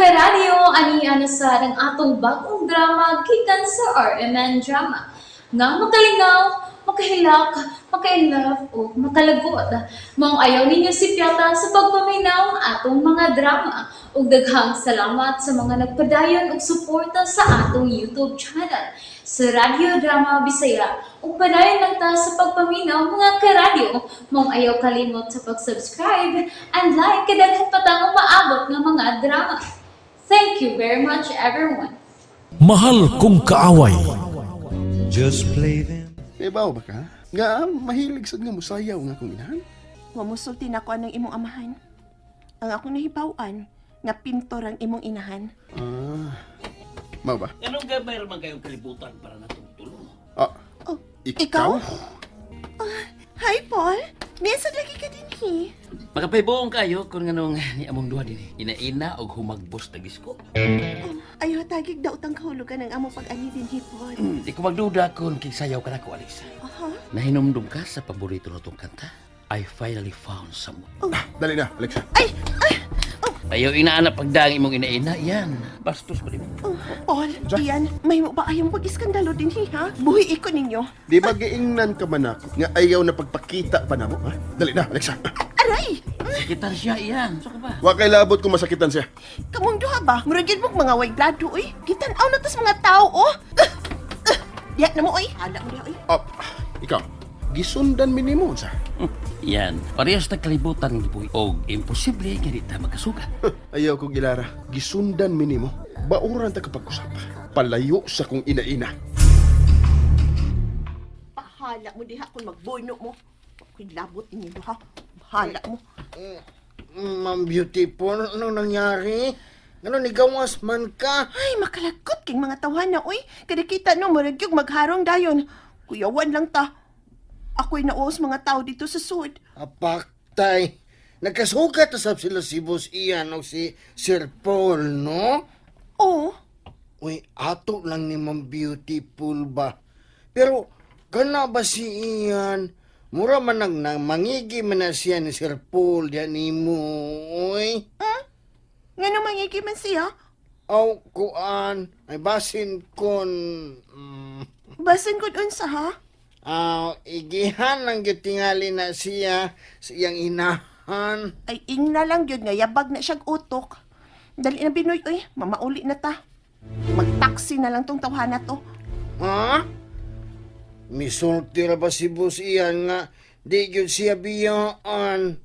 Karadyo, ani na sa ang atong bagong drama gikan sa RMN Drama. Nga makalingaw, makahilak, maka-inlove o makalagot. Maong ayaw ninyo sipyata sa pagpaminaw ang atong mga drama. Ug daghang salamat sa mga nagpadayon og suporta sa atong YouTube channel sa Radyo Drama Bisaya. Ug padayon lang ta sa pagpaminaw, mga karadyo. Maong ayaw kalimot sa pag-subscribe and like kay daghan pa tang umaabot nga mga drama. Thank you very much, everyone. Mahal Kong Kaaway. Just play them. Ibaw ba ka? Nga, mahilig sad nga musayaw nga kong inahan. Wa musulti nako anang imong amahan. Ang akong nahibaw-an nga pintor ang imong inahan. Ah, mao ba? Anong gamay man kayong kalibutan para natong tulong? Ah, Oh, ikaw? Hi, Paul. Minsan lagi ka din hi. Makapahibuong kayo kung anong ni among duha din. Ina-ina og humagbos na gisko. Oh, ayaw tagig daw tang kahulugan ang among pag-ani din hi, Paul. Di ko magduda kung kisayaw ka nako, Alexa. Aha. Nahinumdum ka sa paborito na tong kanta? I finally found someone. Dali na, Alexa. Ay, ay. Oh, Ayaw inaana pagdaang imong ina-ina, yan. Bastos ba di mo? oh, Paul, Ian, may mo ba ayong pag-iskandalo din hi, ha? Buhi ko ninyo. Di ba giingnan ka man ako nga ayaw na pagpakita pa namo, ha? Dali na, Alexa. Aray! Sakitan siya, iyan. So ka ba? Wa kay labot kung masakitan siya. Kamong duha ba? Murag yun mong mga way glado, uy. Gitan-aw na tas mga tao, oh. Diya na mo, uy. Hala mo diha, uy. Oh, ikaw, gisundan mi nimo sa. Yan. Parehas na kalibutan ng gibuhi. Og imposible nga di ta magkasugat. Ayaw kong ilara. Gisundan mi nimo. Bauran ta kapag usap. Palayo sa kong ina-ina. Bahala mo diha kung magbuno mo. Ako'y labot ninyo duha. Bahala mo. Ma'am Beautiful, ano nangyari? Ano, nigawas man ka? Ay, makalagot king mga tawhana, uy. Kada kita no, murag yung magharong dayon. Kuyawan lang ta. Ako'y nauos mga tao dito sa sud. Apaktay. Nagkasugat na sab sila si Boss Ian o si Sir Paul, no? Oo. Uy, ato lang ni Ma'am Beautiful ba? Pero, kana ba si Ian? Mura man nang nang mangigi man na siya ni Sir Paul diyan nimo, uy. Nga nung mangigi man siya, Aw, kuan, ay basin kon... basin ko unsa ha? Aw, igihan lang gyud tingali na siya sa iyang inahan. Ay, ingna lang yun nga, yabag na siyag utok. Dali na Binoy, uy, mamauli na ta. Magtaksi na lang tong tawhana to. Ha? Misulti ra ba si Boss Ian nga di gyud siya biyaan?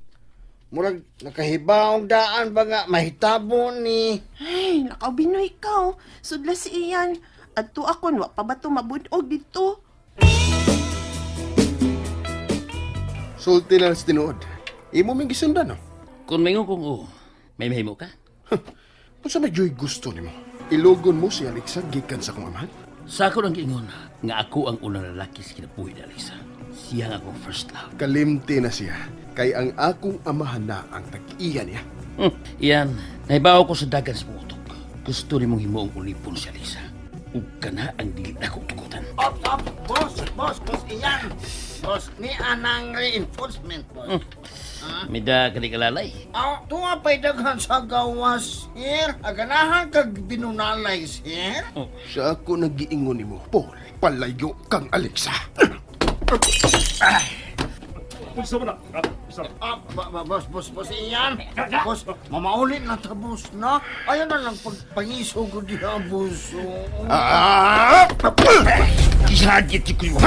Murag nakahibaong daan ba nga mahitabo ni? Ay, nakaw Binoy ka, oh. Sudla si Ian. Adto ako, wa pa ba to mabudog dito? Sulti lang sa tinuod. Imo ming gisundan, no? Kung maingon kong oo, may mahimo ka? Unsa may joy gusto nimo? Ilugon mo si Alexa gikan sa kong amahan? Sa ako lang giingon nga ako ang unang lalaki sa kinabuhi ni Alexa. Siya ang akong first love. Kalimti na siya kay ang akong amahan na ang tag-iya niya. Iyan, nahibaw ko sa dagan sa mga utok. Gusto ni mong himuong ulipon si Alisa. Ug kana ang dili na tugutan. Op, op, boss, boss, boss Ian. Boss, ni anang reinforcement, boss. Mida kani kalalay. Aw, tuwa pa'y daghan sa gawas, sir. Aganahan kag binunalay, sir. Sa ako nagiingon nimo, Paul, palayo kang Alexa. Ah, boss, boss, boss Ian. Boss, mamaulit na ta, boss, na. Ayaw na lang pagpangisog ko diha, boss. Oh. Ah! Gisagit ko yung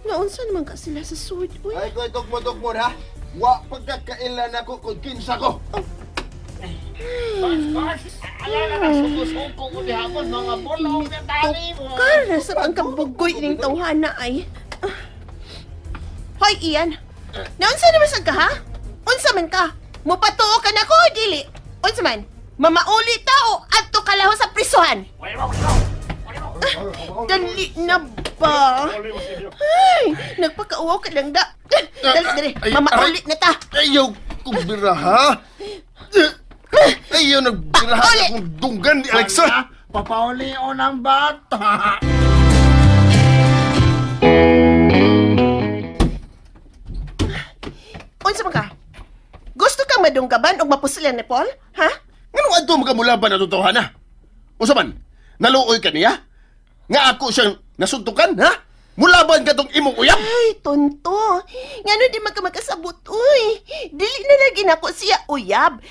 Naunsa naman ka sila sa sud, uy. Ay ko tugmo-tugmo ha. Wa pagkakailan ako kung kinsa ko. Boss, boss, ayaw na lang suko-suko ko diha, boss. Mga bulong na tali mo. Kara sa ang kabugoy ning tawhana ay. Ah. Hoy, Ian. Naunsa naman sad ka ha? Unsa man ka? Mupatuo ka na ko o dili? Unsa man? Mamauli ta o adto ka laho sa prisuhan? Ah, dali na ba? Ay, nagpakauwaw ka lang da. Dali, dali. Ay, Mamauli na ta. Ayaw kong biraha. Ayaw nagbiraha Pauli! akong dunggan ni Alexa. Papaulion ang bata. Unsa man ka? Gusto kang madunggaban og mapuslan ni Paul? Ha? Nganong adto magamulaban na tawhana? Unsa man? Naluoy ka niya? Nga ako siyang nasuntukan, ha? Mulaban ka tong imong uyab? Ay, tonto. Ngano di man ka magkasabot, uy. Dili na lagi nako siya uyab.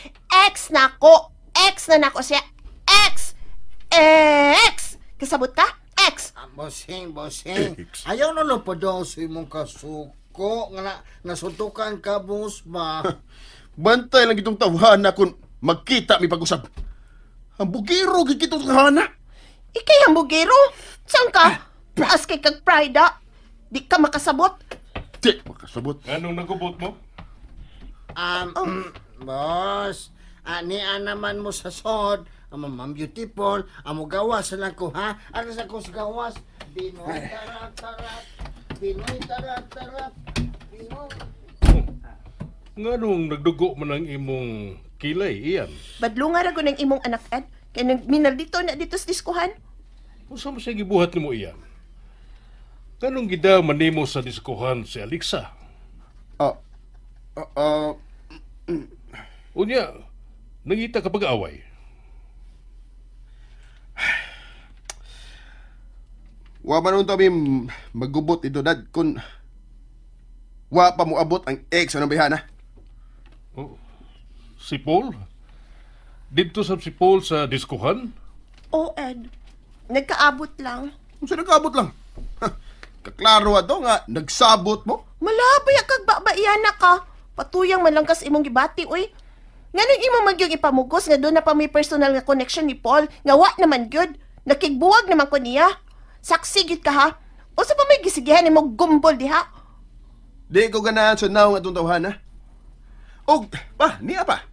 Ex na ko. Ex na nako siya. Ex. Ex. Kasabot ka? Ex. Ah, bossing, bossing. Ayaw na lang pa daw sa imong kasuko. Nga na, nasuntukan ka, boss ba? Bantay lang itong tawhana kung magkita mi pag-usab. Ang bugiro gid kitong tawhana. Ikay hambugero. Saan ka? Taas kay kag pride, ah. Di ka makasabot. Di, makasabot. Anong nagubot mo? Boss, ani naman mo sa sod, ang Ma'am Beautiful, ang mo gawas lang ko, ha? Ano sa ko sa gawas? Pinoy tarat tarat, Pinoy tarat tarat, Pinoy. Nganong nagdugo man ang imong kilay, iyan? Badlunga ra ko ng imong anak, Ed. Kay nag minaldito na dito sa diskuhan. Unsa man siya gibuhat nimo iyan? Nganong gida manimo sa diskuhan si Alexa? Ah, ah, ah, Unya, nangita ka pag-away. wa man unta mi magubot ito dad kun wa pa moabot ang ex sa bayhana. Oh, si Paul? Didto sab si Paul sa diskuhan? Oh, Ed. Nagkaabot lang. Unsa nagkaabot lang? Ha, kaklaro ato nga nagsabot mo. Malabay kag babaiyan na ka. Patuyang malangkas imong gibati, uy. Nganong imo magyong ipamugos nga doon na pa may personal nga connection ni Paul nga wa naman gyud. Nakigbuwag naman ko niya. Saksi gyud ka ha. Usa pa may gisigihan nimo gumbol diha. Di ko ganahan sa naong atong tawhana. Og pa, niya pa.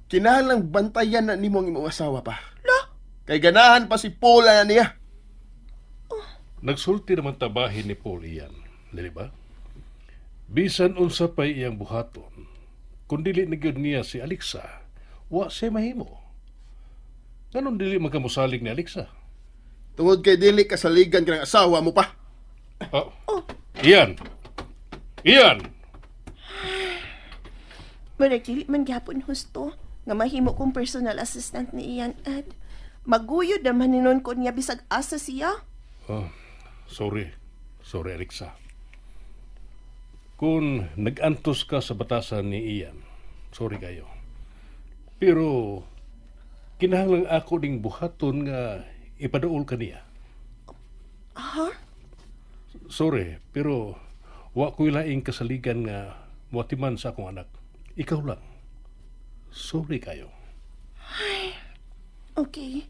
Kinahanglang bantayan na nimo ang imong asawa pa. La, Kay ganahan pa si Paula na niya. Nagsulti naman tabahin ni Paul iyan, dili ba? Bisan unsa pa'y iyang buhaton, kung dili na gyud niya si Alexa, wa siya mahimo. Nganong dili magkamusalig ni Alexa? Tungod kay dili kasaligan ka ng asawa mo pa. Oh. Iyan! Iyan! murag dili man gyapon husto nga mahimo kong personal assistant ni Ian Ed. Maguyod naman ninon ko niya bisag asa siya. Oh, sorry. Sorry, Alexa. Kung nag-antos ka sa batasan ni Ian, sorry kayo. Pero, kinahanglan ako ding buhaton nga ipaduol ka niya. Ha? Sorry, pero wa ko'y laing kasaligan nga muatiman sa akong anak. Ikaw lang. Sorry kayo. Okay.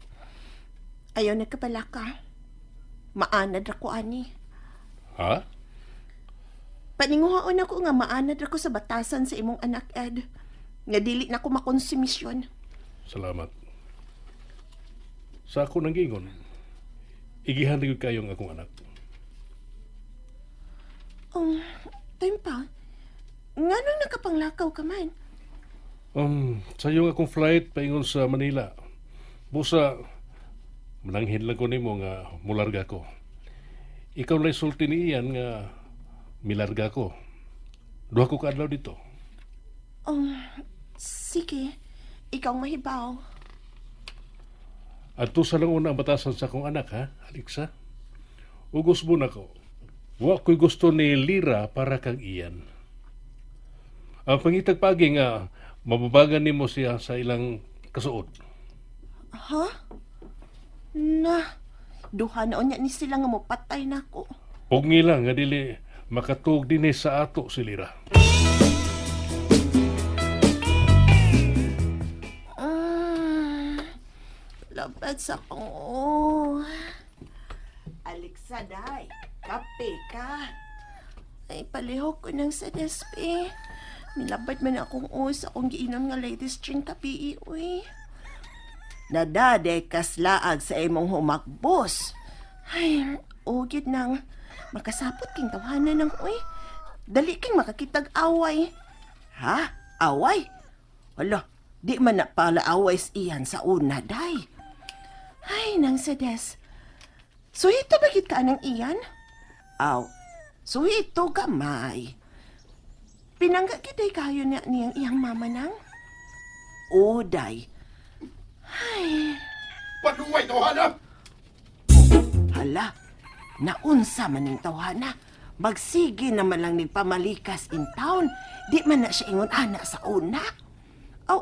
Ayaw na kapala ka. Maanad ra ko ani. Ha? Paninguhaon ako nga maanad ra ko sa batasan sa imong anak Ed. Nga dili na ko makonsumisyon. Salamat. Sa ako nang giingon, igihan na gyud kayo ang akong anak. Time pa. Nganong nakapanglakaw ka man? Sayo nga akong flight paingon sa Manila. Busa, mananghin lang ko nimo nga mularga ko. Ikaw lang sulti ni Ian nga milarga ko. Duha ko kaadlaw dito. Sige, ikaw mahibaw. Adto sa lang una ang batasan sa akong anak, ha, Alexa? Ugos mo na ko. Wa ko'y gusto ni Lira para kang Ian. Ang pangitag pagi nga, mababagan nimo siya sa ilang kasuod. Ha? Na, duha na unya ni sila nga mopatay na ko. Pugni lang nga dili makatuog dinhi sa ato si Lira. Labad sa kong. Alexa, day. Kape ka. Ay, palihok ko ng sa despe. Nilabad man akong us akong giinom nga ladies drink kape, uy. Nadade kaslaag sa imong humakbos. Ay, ugid nang makasapot king tawanan ng uy. Dali king makakitag away. Ha? Away? Hala, di man na pala away iyan sa una, day. Ay, Nang sa des. Suhito ba gid ka anang iyan? Aw, suhito gamay. Pinangga gid ay kayo niya niyang iyang mama nang? Oday. Ay, Paduway, tawhana! hala. Naunsa man ning tawhana. Magsige naman lang ni pamalikas in town. Di man na siya ingon ana sa una. Aw,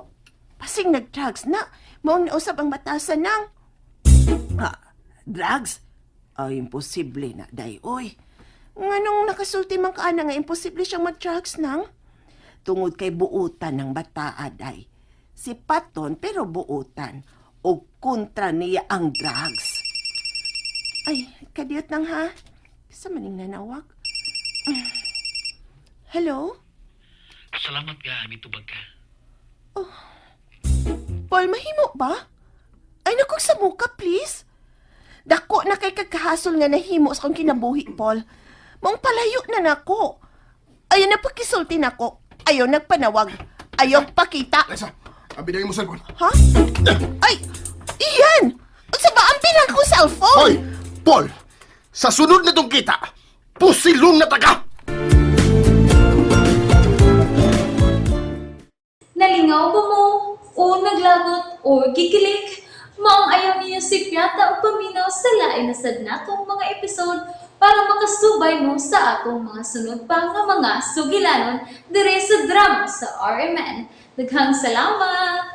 pasing nag-drugs na. Maong nausap ang batasan nang. Ah, drugs? Ay, imposible na, day, oy. Nganong nakasulti man ka ana nga imposible siyang mag-drugs nang? Tungod kay buutan ng bataa, day. Si Paton pero buutan. O kontra niya ang drugs. Ay, kadiyot nang ha. Sa maning nanawag. Hello? Salamat ka, mitubag ka. Paul, mahimo ba? Ay, naku, sa muka, please. Dako na kay kagkahasol nga nahimo sa kong kinabuhi, Paul. Maong palayo na nako. Ayaw na pakisulti nako. Ayaw nagpanawag. Ayaw pakita. Liza, abi na mo cellphone. Ha? Ay, Iyan! Unsa ba ang pinang kong cellphone? Hoy, Paul! Sa sunod na itong kita, pusilong na taga! Nalingaw ba mo? O naglagot o gikilig? Maong ayaw niyo si Piata o paminaw sa lain na sad natong mga episode para makasubay mo sa atong mga sunod pa nga mga sugilanon dire sa drama sa RMN. Daghang salamat!